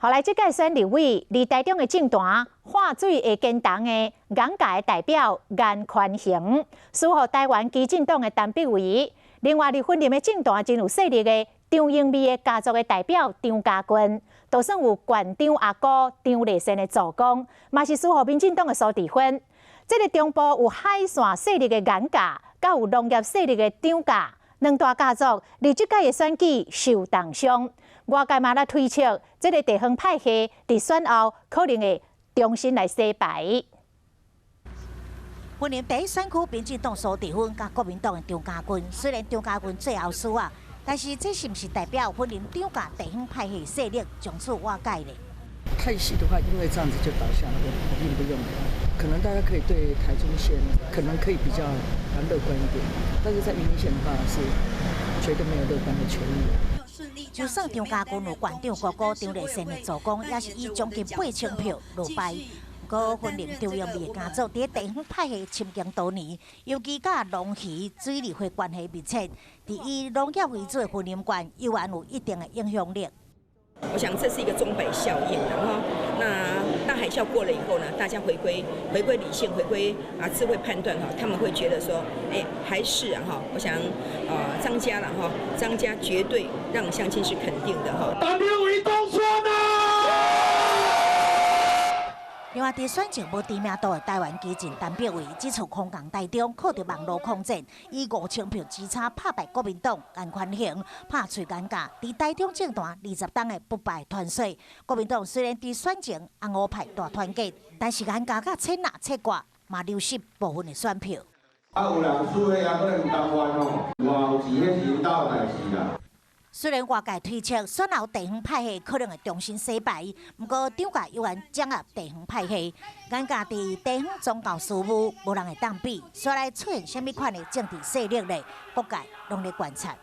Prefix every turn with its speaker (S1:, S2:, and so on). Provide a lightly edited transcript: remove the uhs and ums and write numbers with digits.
S1: 後來，這屆選立委，佇台中的政壇喝水會堅凍的顏家的代表顏寬恆，輸予台灣基進黨的陳柏惟。另外，佇雲林的政壇真有勢力的張英美的家族的代表張嘉軍，就算有縣長阿哥張麗善的助攻，嘛是輸予民進黨的蘇治芬。這个中部有海線勢力的顏家，佮有農業勢力的張家，兩大家族佇這屆的選舉受重傷。外界嘛咧推測，這个地方派系佇選後可能會重新來洗牌。
S2: 雲林第一選區民進黨蘇治芬佮國民黨的張嘉軍，雖然張嘉軍最後輸啊，但是這是毋是代表雲林張家地方派系勢力從此瓦解呢？
S3: 派系的話，因為這樣子就倒下了，我並不認為。可能大家可以對台中縣可能可以比較樂觀一點，但是在雲林縣的話是絕對沒有樂觀的權利。
S2: 就算張嘉軍有縣長哥哥張麗善的助攻，也是以將近8000票落敗。毋過雲林張英美的家族佇地方派系深耕多年，尤其佮農漁水利會關係密切，佇以農業為主的雲林縣，猶原有一定的影響力。
S4: 我想這是一個鐘擺效應，然後那大海嘯過了以後呢，大家回歸理性，回歸啊智慧判斷哈，他們會覺得說，哎，還是啊哈，我想啊張家了哈，張家絕對讓鄉親是肯定的哈。
S5: 陳柏惟當選啊！
S2: 另外，佇選情無知名度的台灣基進陳柏惟，這次空降台中，靠著網路抗戰，以5000票之差拍敗國民黨顏寬恆，拍喙顏家，佇台中政壇20冬的不敗傳說。國民黨雖然佇選前紅烏派大團結，但是顏家佮切納切割，嘛流失部分的選票。
S6: 啊，有人輸的啊，可能甘願哦，偌有錢，彼是𪜶兜的代誌啦。
S2: 雖然外界推測選後地方派系可能會重新洗牌，毋過張家猶原掌握地方派系，顏家佇地方宗教事務無人會當比，煞來出現啥物款的政治勢力咧？各界攏咧觀察。